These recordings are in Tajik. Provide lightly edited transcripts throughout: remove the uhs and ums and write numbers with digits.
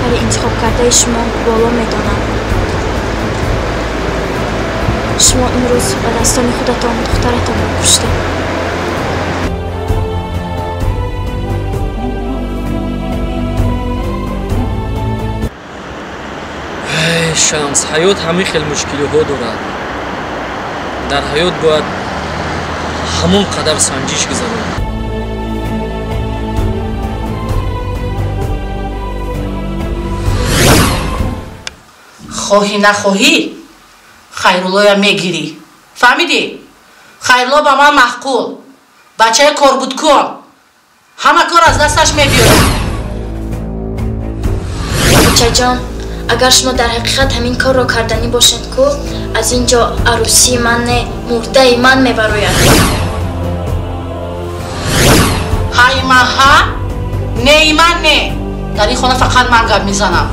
нафари интихобкардаи шумо боло медонам. Шумо имрӯз ба дастони худатон духтаратонро куштед. Шамс, ҳаёт ҳамин хел мушкилиҳо дорад. Дар ҳаёт бояд ҳамон қадар санҷиш гузаронад. Хоҳӣ нахоҳӣ Хайруллоя мегирӣ. Фаҳмидӣ? Хайрулло ба ман маъқул, бачаи корбудкун, ҳама кор аз дасташ мебиёрад. Бачаҷон, агар шумо дар ҳақиқат ҳамин корро карданӣ бошед, ку аз ин ҷо арӯсии ман не, мурдаи ман мебарояд. Ҳай ман ҳа, неи ман не. Дар ин хона фақат ман гап мезанам.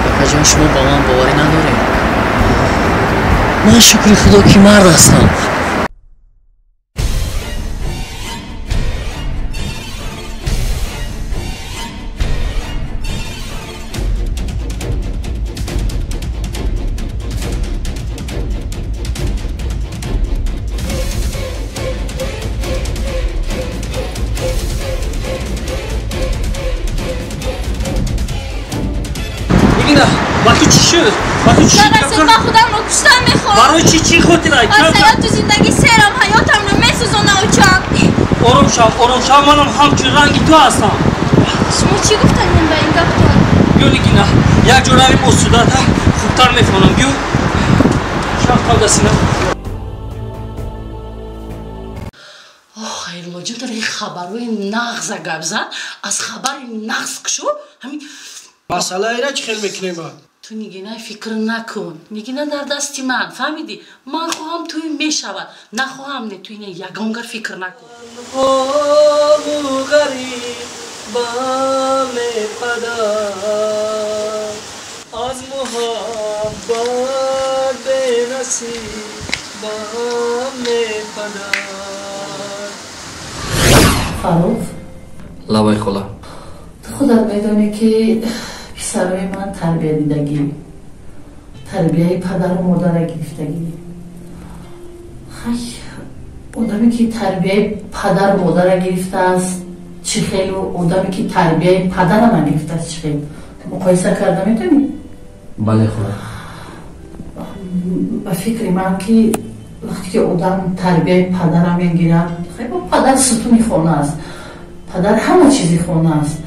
Акаҷон, шумо ба ман боварӣ надоред? Ман шукри худо ки мард ҳастам. Ман худамро куштан мехоҳам. Барои чӣ? Чӣ хотира? Аз ҳаёту зиндагӣ серам, ҳаётамро месӯзонам очам. Ором шав, ором шав, манам ҳамчун ранги ту ҳастам. Шумо чӣ гуфтанем ба ин гаптон? Биё Нигина, як ҷо равим осудата, хубтар мефаҳмам. Биё шав қавдасина. Хайруллоҷон, дар ин хабарҳои нағза гап зад, аз хабари нағз кушо ҳамин масъалаеро чӣ хел мекунем? Ту Нигина фикр накун. Нигина дар дасти ман, фаҳмидӣ? Ман хоҳам туй мешавад, нахоҳам не, ту ина ягонгар фикр накун. Аз муҳаббат бенасибам мепадар. Фарух, лабай хола, ту худат медонӣ ки писарои ман тарбия дидагӣ, тарбияи падару модара гирифтагӣ. Хай, одаме ки тарбияи падару модара гирифтааст чӣ хелу одаме ки тарбияи падара нагирифтааст чӣ хел, муқоиса карда метавонӣ? Бале хола. Ба фикри ман ки вақте ки одам тарбияи падара мегирад, падар сутуни хона аст, падар ҳама чизи хона аст.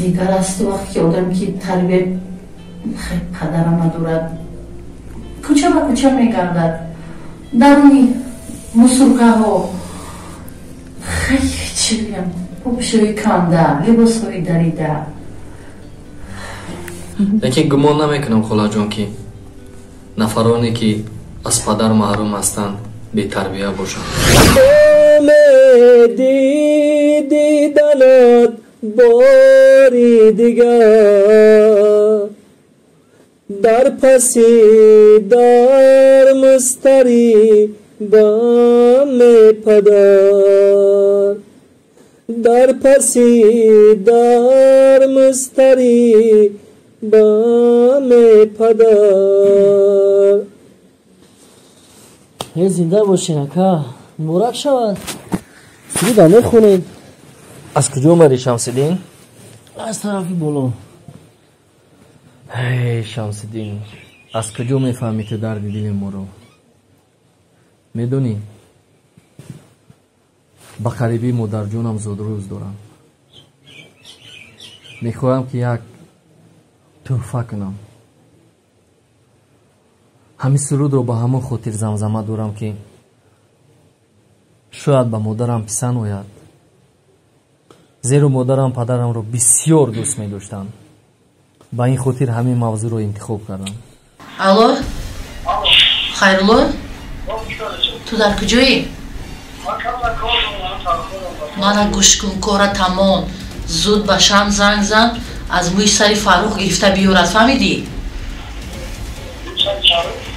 Дигар аст вақте ки одам ки тарбияи падара надорад, кӯча ба кӯча мегардад, даруни мусуркаҳо, хай чӣ бигӯям, пӯшои канда, либосҳои дарида. Лекин гумон намекунам холаҷон ки нафароне ки аз падар маҳрум ҳастанд бетарбия бошанд. Умеди диданат бори дигар, дар паси дар мустари бам мепадар, дар паси дар мустари бам мепадар. Зинда бошин ака, муборак шавад. Суруда мехонед. Аз куҷо омадӣ Шамсиддин? Аз тарафи боло. Эй Шамсиддин, аз куҷо мефаҳмӣ ту дарди дили моро? Медонӣ, ба қарибӣ модарҷонам зодрӯз дорам. Мехоҳам ки як тӯҳфа кунам. Ҳамин сурудро ба ҳамон хотир замзама дорам ки шояд ба модарам писанд ояд, зеро модарам падарамро бисёр дӯст медоштанд. Ба ин хотир ҳамин мавзӯъро интихоб кардам. Алло, Хайрулло, ту дар куҷоӣ? Мана гӯш кун, кора тамом. Зуд ба Шам занг зан, аз мӯи сари Фаррух гирифта биёрад, фаҳмидӣ?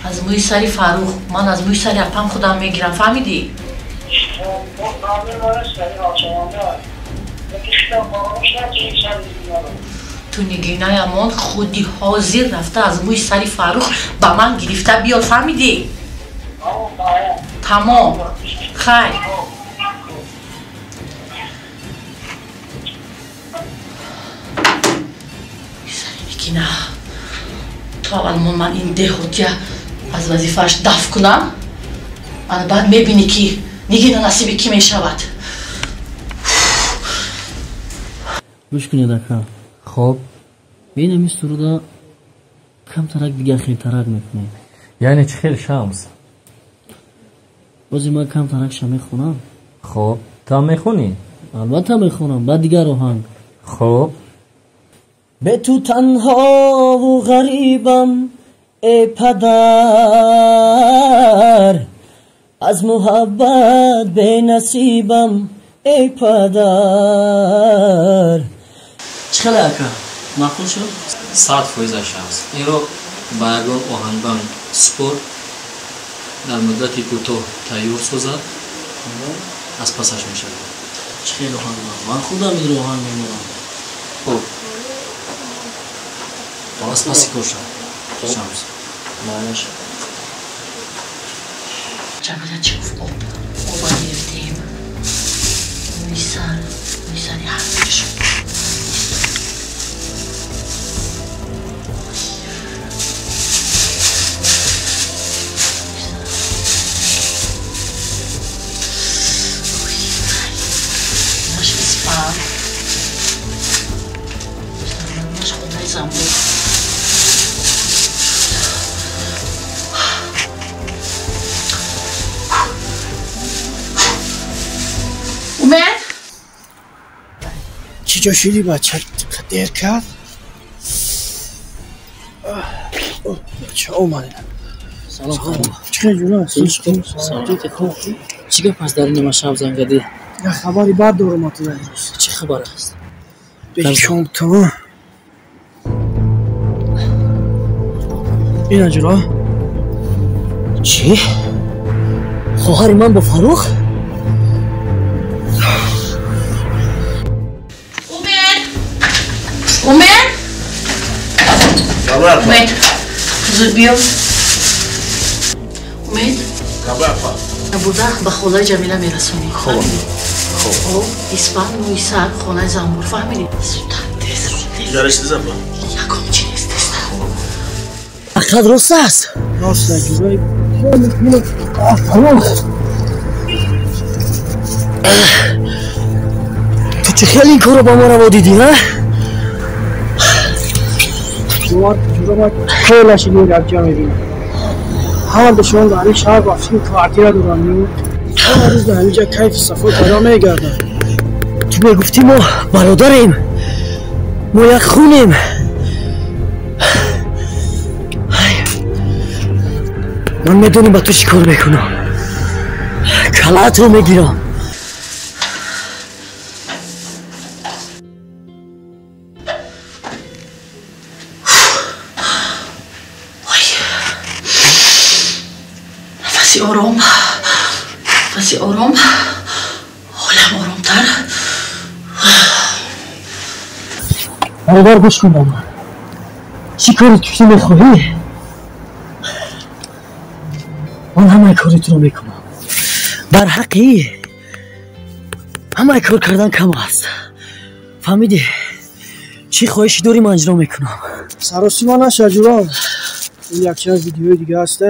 Аз мӯи сари Фаррух, ман аз мӯи сари апам худам мегирам, фаҳмидӣ? Ту Нигинаямон худи ҳозир рафта аз мӯи сари Фаррух ба ман гирифта биёр, фаҳмидӣ? Тамом, хайр. Сари Нигина, то аввал ман ин деҳотия аз вазифааш даф кунам, ана баъд мебинӣ, ки Нигина насиби кӣ мешавад. Гӯш кунед, ака. Хоб. Бин, ҳамин суруда камтарак дигар хелтарак мекунем. Яъне чӣ хел, Шамс? Бози ман камтаракша мехонам. Хоб, ту ҳам мехонӣ? Албатта мехонам, баъд дигар оҳанг. Хоб. Бе ту танҳову ғарибам, э падар, аз муҳаббат бенасибам, эй падар. Чӣ хеле, ака, маъқул шуд? 100% Шамс. Инро ба ягон оҳанбанд супор, дар муддати кӯтоҳ тайёр созад, аз пасаш мешавад. Чӣ хел оҳанбанд? Ман худам инро оҳанг мемонам. Хоб, аз паси кор шав, Шамс. Майлаш. Ҷамила чӣ гуфт? Об оба гирифтем, мӯи сар, мӯи сари ҳардуяшон. Наш испан, наш хонаи замбур. Умед? Чӣ ҷо шидӣ, бача? Дер кард. Бача омадем. Салом, хонум. Чӣ хел, ҷура? Чӣ гап аст дар ин нима шаб занг задӣ? Як хабари бад дорам атуда имрӯз. Чӣ хабар аст? Бешом то ина, ҷура. Чӣ? Хоҳари ман бо Фаррух? Умед! Умед! Умед! Зуд биё. Умед? Бурда ба холаи Ҷамила мерасонӣ. Хоб. Хоб. Испан, мӯи сар, хонаи замбур, фаҳмидӣ? Зудтар, тез, тез. Ягон чи нест, тезтар. Ҳақиқат рост аст? Рост аст, ҷураи. Фаррух, ту чӣ хел ин корро ба мо раво дидӣ, ҳа? Ҷура, ман кор нашидем, якҷо мебинам. Ҳама душман дар ин шаҳр ба фикри квартира доранд. Ҳама рӯз дар ҳаминҷа кайфу сафо карда мегарданд. Ту мегуфтӣ, мо бародарем, мо як хунем. Ман медонам ба ту чӣ кор мекунам. Калаатро мегирам. Ой. Нафаси ором, нафаси ором, ҳолам оромтар. Бародар, гӯш кун ба ман. Чӣ кори ту мехоҳӣ, ман ҳамаи кори туро мекунам. Бар ҳаққи ҳамаи кор кардан кам аст, фаҳмидӣ? Чӣ хоҳиши дорӣ, ман иҷро мекунам. Саросима наша, ҷура. Ин якчанд видеои дига ҳаста,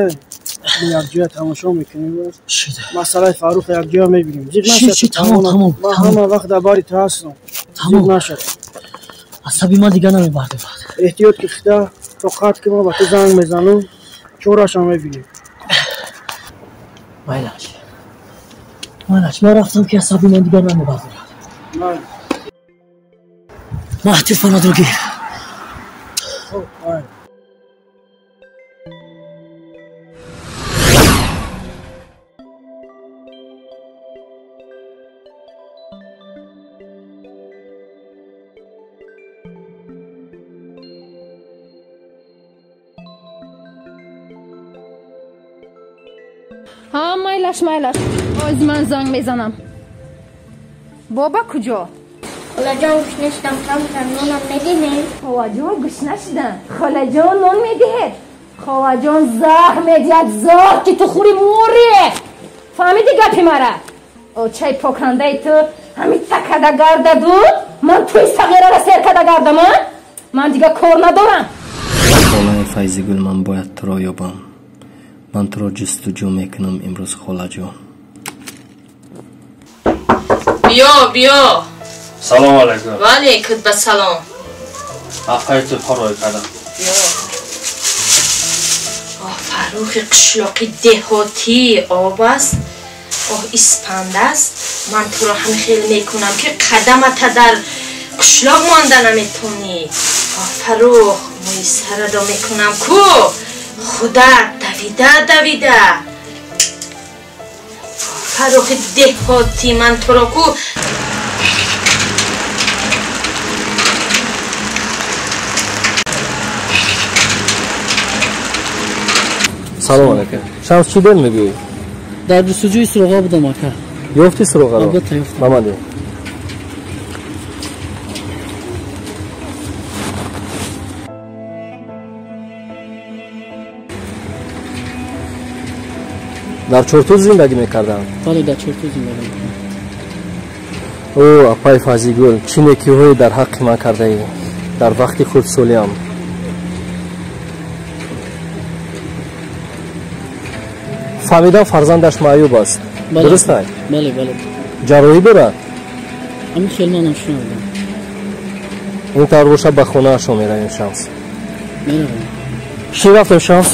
мо якҷоя тамошо мекунем. Шуда. Масъалаи Фарруха якҷоя мебинем. Зиқ Ши, наша. ши, тамом, тамом, Ман тамом. ҳама вақт дар бари ту ҳастам. Зиқ Тамом. наша. Асаби ман дигар намебардорад. Эҳтиёт ки хита тоқат ки, ман ба ту занг мезанам, чорашам мебинем. Майлаш, майлаш, ман рафтам, ки асаби ман дигар намебардорад. Майли. Ман телефонатро гир. Хоб, майли. Ҳа, майлаш, майлаш, оз ман занг мезанам. Боба куҷо? Холаҷон гушна шудам, камтар нонам медиҳед? Холаҷон гушна шудам. Холаҷон нон медиҳед? Холаҷон заҳр медиҳад, заҳр ки ту хӯри мӯре. Фаҳмиди гапи мара? Очаи покандаи ту ҳамин такада гардаду ман туи сағираро сер када гардам, а? Ман дига кор надорам. Холаи Файзигул, ман бояд туро ёбам. Ман туро ҷустуҷӯ мекунам имрӯз, холаҷон. Биё, биё. Салом алайкум. Ва алайкум ассалом. Апаи ту парой кардам. Биё. Оҳ, Фаррухи қишлоқи деҳотӣ об аст, оҳ, испанд аст. Ман туро ҳам хел мекунам ки қадамата дар қишлоқ монда наметонӣ. Оҳ, Фаррух, мӯи сарадо мекунам ку худат давида давида. Фаррухи деҳотӣ, ман туро ку Салом алайкум. Шамс, чӣ дер мегӯӣ? Дар ҷустуҷӯи суроға будам, ака. Ёфтӣ суроғаро? Албатта ёфтам. Ба ман деҳ. Дар Чортуз зиндагӣ мекардам? Бале, дар Чортуз зиндагӣ мекардам. О, апаи Файзигул, чӣ некиҳое дар ҳаққи ман кардаӣ дар вақти хурдсолиам. Фаҳмидам фарзандаш маъюб аст. Дуруст не? Бале, бале. Ҷарроҳӣ дорад? Ҳамин хел манам шунавдам. Ин тавр бошад, ба хонаашон меравем, Шамс. Меравем. Чӣ рафтем, Шамс?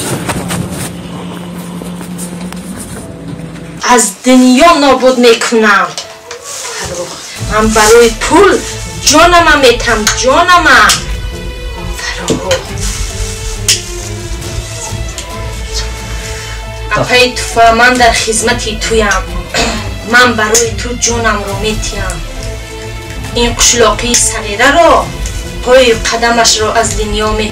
Аз дунё нобуд мекунам. Фаррух, ман барои пул ҷонама метам, ҷонама. Фаррух. Апаи Туфа, ман дар хизмати туям. Ман барои ту ҷонамро метиҳам. Ин қишлоқии сағираро пои қадамашро аз дунё ме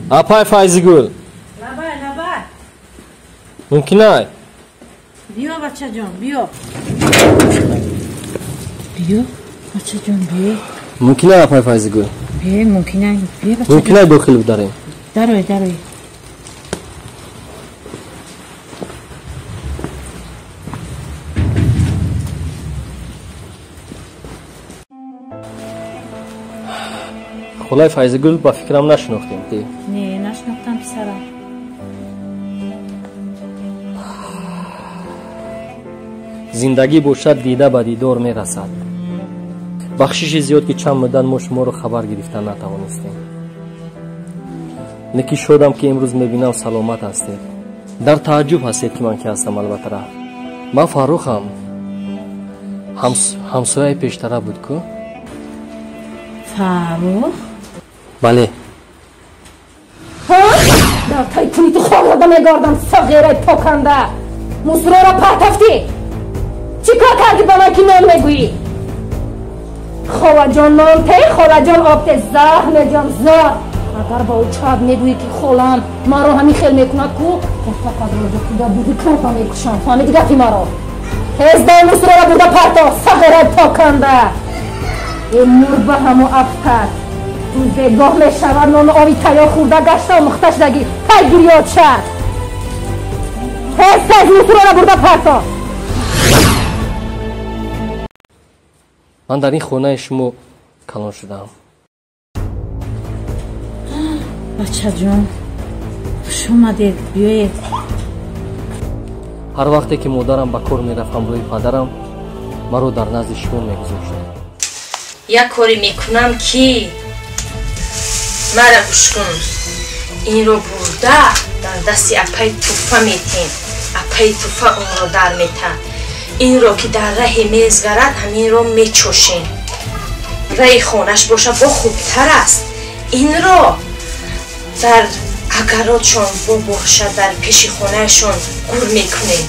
Апаи Файзигул. Лабай, лабай. Мумкин ай? Биё, бачаҷон, биё. Биё, бачаҷон, биё. Мумкин ай, апаи Файзигул? Биё, мумкин ай. Биё, бачаҷон. Мумкин ай дохил бидарем? Дарой, дарой. Холаи Файзигул, ба фикрам нашинохтем. Не, нашинохтам, писарам. Зиндагӣ бошад, дида ба дидор мерасад. Бахшиши зиёд ки чанд муддат мо шуморо хабар гирифта натавонистем. Леки шодам ки имрӯз мебинам саломат ҳастед. Дар тааҷҷуб ҳастед ки ман ки ҳастам, албатта. Ман Фаррухам. Ҳамсояи пештара буд ку? Фаррух? Бале. Дар таи пули ту хор зада мегардам, сағираи поканда. Мусроро партофтӣ. Чӣ кор кардӣ ба ман ки нон мегӯӣ? Холаҷон нон те, холаҷон об те, заҳр медиҳам, заҳр. Агар ба ӯ чап мегӯӣ ки холам маро ҳамин хел мекунад ку, фақат роҷа куда буди капа мекушам. Фаҳмидӣ гапи маро? Тез дай мусроро бурда партоф, сағираи поканда. Ин мур ба ҳамо афтад. Рӯзегоҳ мешавад, нону оби тайёр хӯрда гашта омӯхта шудагӣ. Пайгирёд шад. Тез тез мусроро бурда партоф. Ман дар ин хонаи шумо калон шудам. Бачаҷон, хуш омадед, биёед. Ҳар вақте ки модарам ба кор мерафт ҳамроҳи падарам, маро дар назди шумо мегузошт. Як коре мекунам ки мара гӯш кун. Инро бурда дар дасти апаи Туфа метем. Апаи Туфа онро дар метад. Инро ки дар раҳе мезгарад, ҳаминро мечошем. Раи хонаш боша бо хубтар аст. Инро дар агаротшон бо боша дар пеши хонаашон гур мекунем.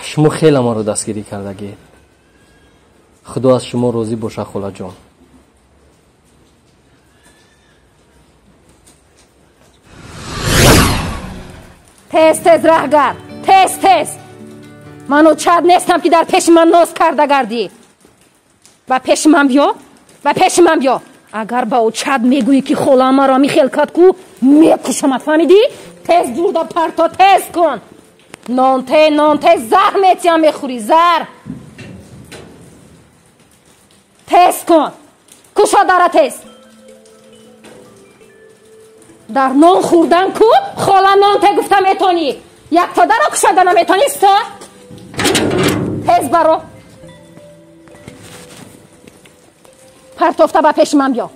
Шумо хеле маро дастгирӣ кардагед. Худо аз шумо розӣ боша, холаҷон. Тез тез раҳ гард, тез тез. Ман очад нестам ки дар пеши ман ноз карда гардӣ. Ба пеши ман биё, ба пеши ман биё. Агар ба очад мегӯӣ ки холаам маро михел кард ку, мекушамат, фаҳмидӣ? Тез ҷурда парто, тез кун. Нонте, нонте, заҳр метиям мехӯрӣ, заҳр. Тез кун. Кушо дара тез. Дар нон хӯрдан ку, хола нонте гуфта метонӣ. Якто даро кушода наметонӣ, сто? Тез баро. Партофта ба пеши ман биё.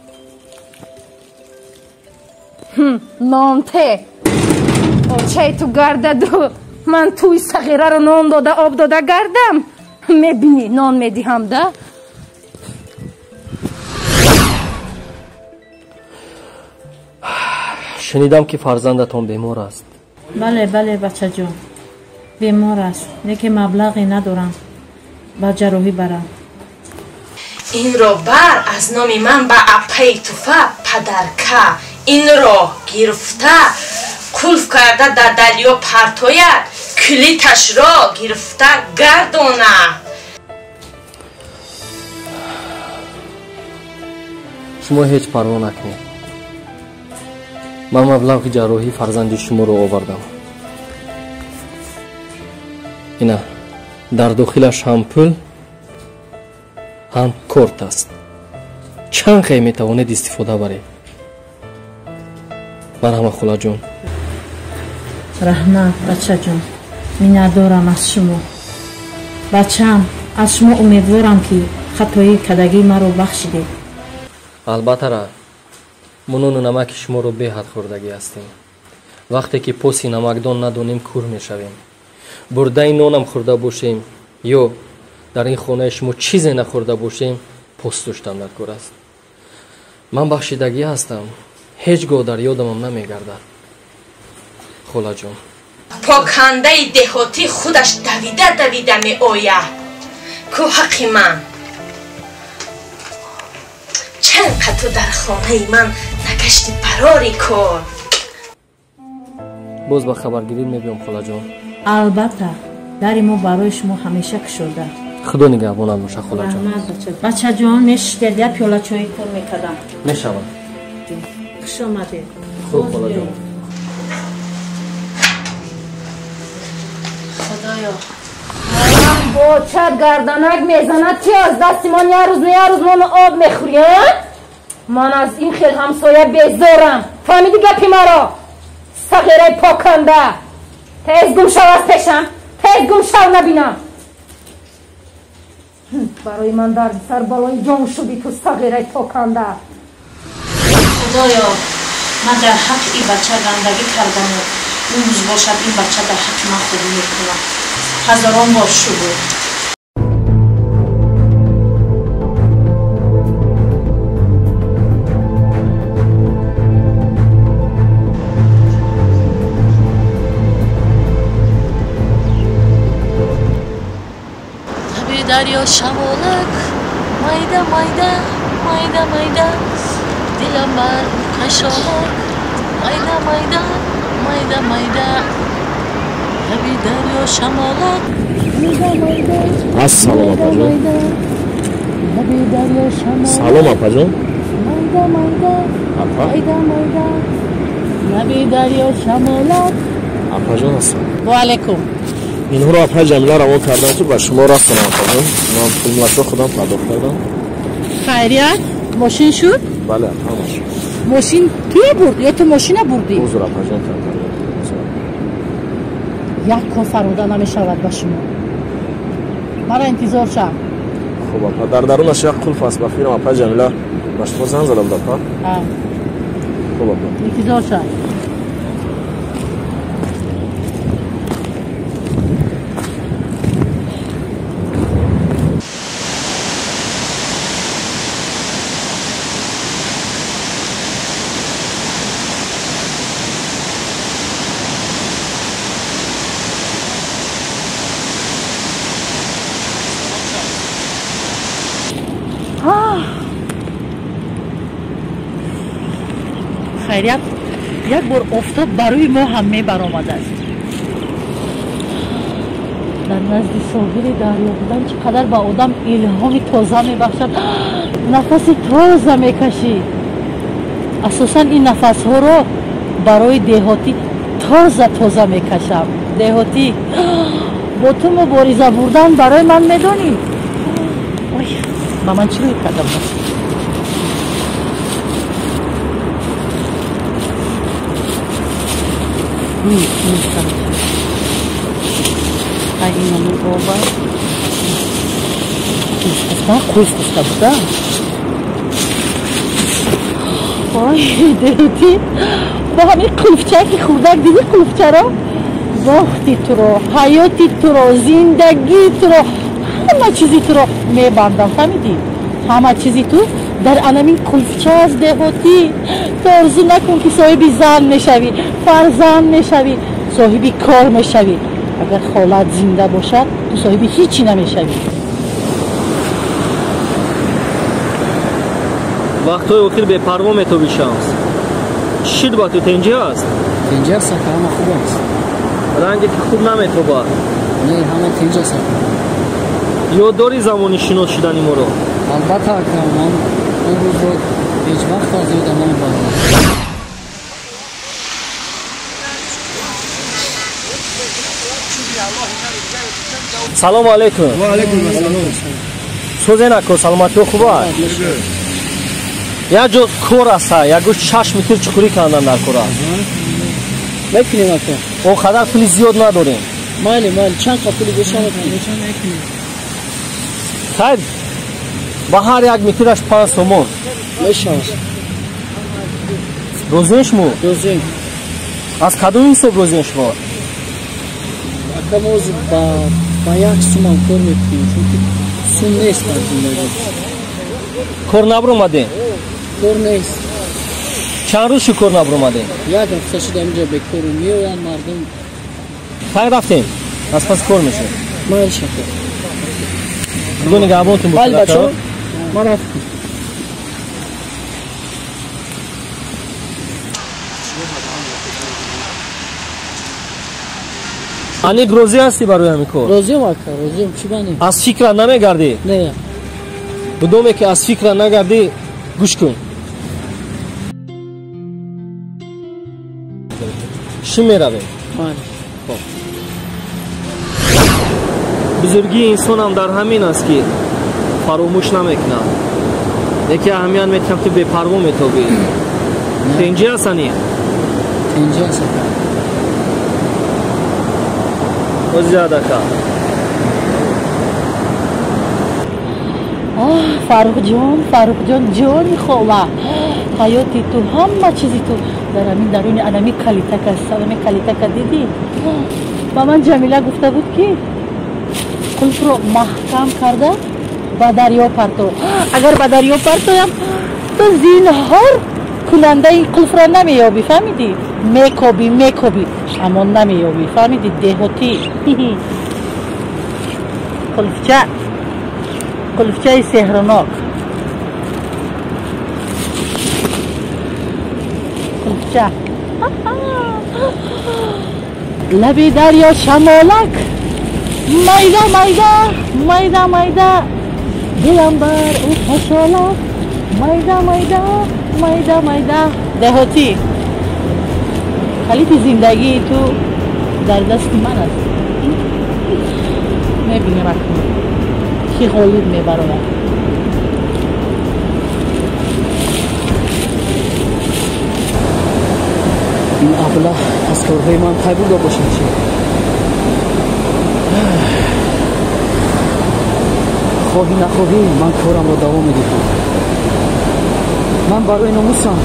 Нонте. Очаи ту гардаду ман туи сағираро нон дода, об дода гардам. Мебинӣ, нон медиҳам, да? Шунидам ки фарзандатон бемор аст. Бале, бале, бачаҷон. Бемор аст, лекин маблағе надорам ба ҷарроҳӣ барам. Инро бар аз номи ман ба апаи Туфа падарка. Инро гирифта қулф карда дар дарё партояд, килиташро гирифта гардона. Шумо ҳеҷ парво накунед. Ман маблағи ҷарроҳии фарзанди шуморо овардам. Ина, дар дохилаш ҳам пул, ҳам корт аст. Чанд хел метавонед истифода баред. Марҳама, холаҷон. Раҳмат, бачаҷон. Миннатдорам аз шумо. Бачаам, аз шумо умедворам ки хатои кардагии маро бахшидед. Албатта, мо нону намаки шуморо беҳад хӯрдагӣ ҳастем. Вақте ки поси намакдон надонем, кур мешавем. Бурдаи нонам хӯрда бошем ё дар ин хонаи шумо чизе нахӯрда бошем, пос доштан дар кор аст. Ман бахшидагӣ ҳастам, ҳеҷ гоҳ дар ёдамам намегардад. Холаҷон. Покандаи деҳотӣ худаш давида давида меояд. Ку ҳаққи ман. Чанд қату дар хонаи ман нагашти барори кор. Боз ба хабаргирӣ мебиём, холаҷон. Албатта, дари мо барои шумо ҳамеша кушода. Худо нигаҳбонат боша, холаҷон. Бачаҷон, мешиштед, як пиёла чой кор мекардам. Мешавад. Хуш омадед. Хуб, холаҷон. Худоё, бочат гарданак мезанад ки аз дасти ман як рӯз не як рӯз нону об мехӯрӣ, а? Ман аз ин хел ҳамсоя безорам. Фаҳмидӣ гапи маро? Сағираи поканда. Тез гум шав аз пешам, тез гум шав, набинам. Барои ман дарди сар балои ҷон шудӣ ту, сағираи поканда. Худоё, ман дар ҳаққи ин бача гандагӣ кардаму имрӯз бошад ин бача дар ҳаққи ман хубӣ мекунад. Ҳазорон бор шукр. Дарё шамолак майда майда майда майда дилам бар кашолак майда майда майда майда лаби дарё шамолак майда майда. Ассалом, апаҷон. Лаби дарё шамолак. Салом, апаҷон. Майда майда апа. Майда майда лаби дарё шамолак. Апаҷон, ассалом. Ва алайкум. Инҳоро апаи Ҷамила равон кардам ки ба шумо расонам, апаҷон. Ман пулмашро худам пардохт кардам. Хайрият, мошин шуд? Бале, апа, мошин. Мошин туя бурд ё ту мошина бурдӣ? Узр, апаҷон, як кор фармуда намешавад ба шумо. Мара интизор шав. Хуб, апа, дар дарунаш як қулф аст. Ба фикрам апаи Ҷамила ба шумо занг зада буд, апа. Хуб, апа. Интизор шав. Хайрият, як бор офтоб ба рӯи мо ҳам мебаромадааст. Дар назди соҳили дарё будан чӣ қадар ба одам илҳоми тоза мебахшад. Нафаси тоза мекашӣ. Асосан ин нафасҳоро барои деҳотӣ тоза тоза мекашам. Деҳотӣ бо ту мубориза бурдан барои ман медонӣ. Ой, ба ман чӣ рӯй кардам? Қулф гуфта буда. Ой, деҳотӣ бо ҳамин қулфчае ки хурдак дидӣ, қулфчаро бохти туро, ҳаёти туро, зиндагии туро, ҳама чизи туро мебандам. Фаҳмидӣ? Ҳама чизи ту дар анамин қулфча аст. Деҳотӣ, ту орзу накун ки соҳиби зан мешавӣ, фарзанд мешавӣ, соҳиби кор мешавӣ. Агар холат зинда бошад, ту соҳиби ҳичи намешавӣ. Вақтҳои охир бепарво метоби шамс. Чӣ шуд ба ту? Тенҷи аст? Тенҷи аст, ака, ҳама хуб аст. Ранге ки хуб наметобад. Не, ҳама тенҷ аст, ака. Ёд дорӣ замони шинос шудани моро? Албатта, ака, ман он рӯзро ҳеҷ вақт аз ёдам намебарам. Салому алайкум. Ва алайкум ассалом. Сӯзен ако, саломатиҳо хуб аст? Як ҷо кор аст, як гӯш 6 метр чуқурӣ кандан дар кор аст. Мекунем, ака. Он қадар пули зиёд надорем. Майли, майли, чанд қа пули боша мекунем. Хайр, ба ҳар як метраш 5 сомон. Мешавад. Розием шумо? Розием. Аз кадом ҳисоб розием шумо? Ака, мо ба як сумам кор мекунем, чунки сум нест дар зиндагӣ. Кор набаромадем? Кор нест. Чанд рӯз шу кор набаромадем? Як ҳафта шуд ҳаминҷа бекору меоянд мардум. Хайр, рафтем, аз пас кор мешавем. Майли, шакр. Худо нигаҳбонтон бошад. Майли, бачаҳо, ман рафтам. Аниқ розӣ ҳастӣ барои ҳамин кор? Розиам, ака, розиам. Чӣ банем? Аз фикра намегардӣ? Не. Будоме ки аз фикра нагардӣ, гӯш кун. Чӣ меравем? Хоб. Бузургии инсонам дар ҳамин аст, ки фаромӯш намекунад. Яке аҳамият метиҳам, ту бепарво метобӣ. Тенҷӣ аст, аниқ? Тенҷӣ аст, ака. Зиёд, ака. Фаррухҷон, Фаррухҷон, ҷони хола, ҳаёти ту, ҳама чизи ту дар ҳамин даруни анами калитак аст. Анами калитака дидӣ? Ба ман Ҷамила гуфта буд, ки қулфро маҳкам карда ба дарё парто. Агар ба дарё партоям, ту зинҳор кунандаи қулфро намеёбӣ. Фаҳмидӣ? Мекобӣ, мекобӣ, аммо намеёбӣ. Фаҳмидӣ, деҳотӣ? Қулфча, қулфчаи сеҳрнок, қулфча. Лаби дарё шамолак майда майда, майда майда, дилам бар ӯ кашолак, майда майда, майда майда. Деҳотӣ, калиди зиндагии ту дар дасти ман аст. Мебинем акнун ки ғолиб мебарояд. Ин аблаҳ аз корҳои ман пай бурда бошад чӣ? Хоҳӣ нахоҳӣ, ман корамро давом медиҳам. Ман барои номусам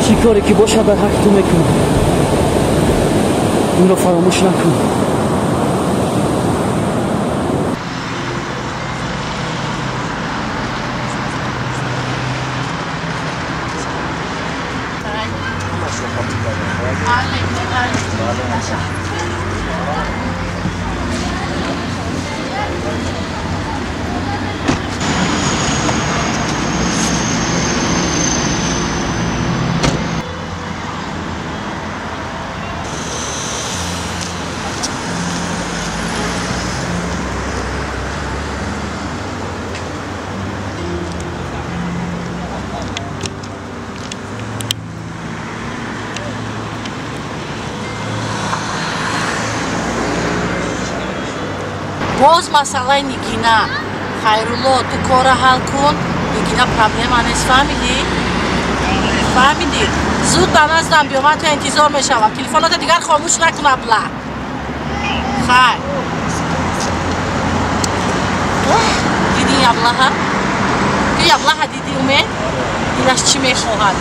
чӣ коре ки бошад дар ҳаққи ту мекунам. Инро фаромӯш накун. Боз масъалаи Нигина. Хайрулло, ту корро ҳал кун. Нигина проблема нест, фаҳмидӣ? Фаҳмидӣ? Зуд ба наздам биё, ман то интизор мешавам. Телефоната дигар хомӯш накун, абла. Хайр. Дидӣ аблаҳа? Ту аблаҳа дидӣ, Умед? Дилаш чӣ мехоҳад?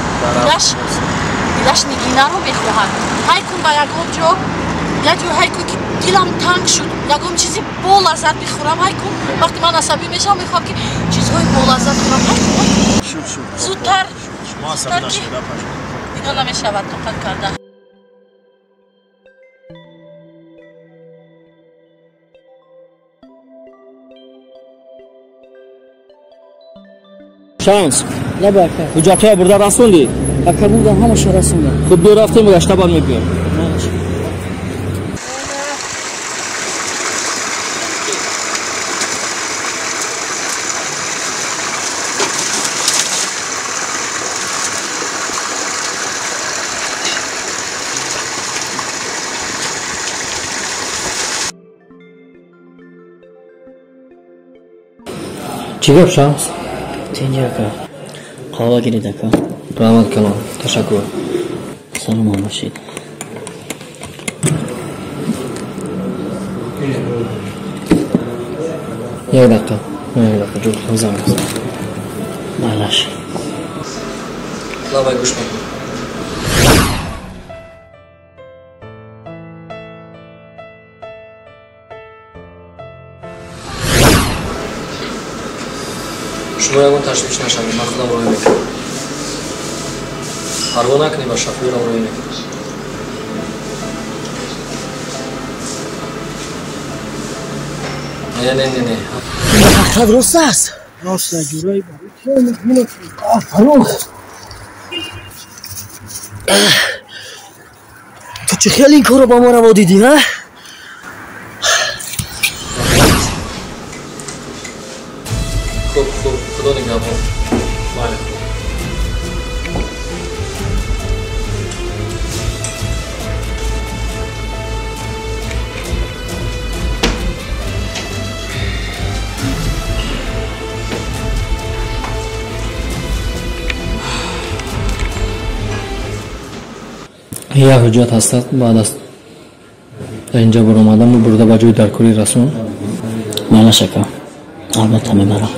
Дилаш Нигинаро мехоҳад. Ҳай кун ба ягон ҷо, як ҷо ҳай кун ки дилам танг шуд, ягон чизи болаззат бихӯрам. Ҳай кун, вақте ман асабӣ мешавам, мехоҳам ки чизҳои болаззат хӯрам. Ҳай кун, зудтар, зудтар ки дигар намешавад тоқат карда. Шамс, ҳуҷҷатҳоя бурда расондӣ? Ака, бурдам, ҳамаша расондам. Хуб, биё рафтем, гашта баъд мебиём. Чӣ гап, Шамс? Тинҷ, ака. Қаҳва гиред, ака. Раҳмат калон, ташаккур. Саломат бошед. Як дақиқа, як дақиқа, ҷӯр, занг бизан. Майлаш. Лабай, гӯш мекун. Шумо ягон ташвиш нашавед, ман худам роҳӣ мекунам. Парво накунӣ, ба шофёрам роҳӣ мекунам. Не, не, не, не. Ҳақиқат рост аст? Рост аст, ҷӯраи барои. Фаррух! Ту чӣ хеле ин корро ба мо раво дидӣ, ҳа? Хуб, хуб, худо нигаҳбон. Бале. Як ҳуҷҷат ҳастад, баъд аз инҷа баромадам бурда ба ҷои даркорӣ расон. Майлаш, ака, албатта мебарам.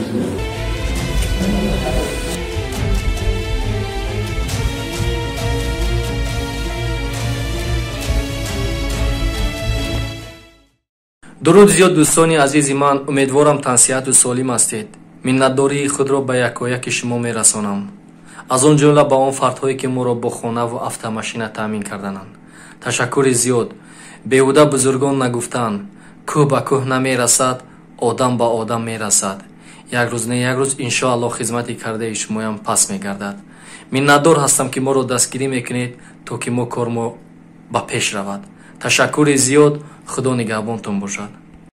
Дуруд зиёд, дӯстони азизи ман, умедворам тансиҳату солим ҳастед. Миннатдории худро ба якояки шумо мерасонам. Аз он ҷумла ба он фардҳое, ки моро бо хонаву автомашина таъмин кардананд. Ташаккури зиёд. Беҳуда бузургон нагуфтанд: кӯҳ ба кӯҳ намерасад, одам ба одам мерасад. Як рӯз не як рӯз иншоаллоҳ хизмати кардаи шумоям пас мегардад. Миннатдор ҳастам, ки моро дастгирӣ мекунед, то ки мо кормо ба пеш равад. Ташаккури зиёд, Худо нигаҳбонтон бошад.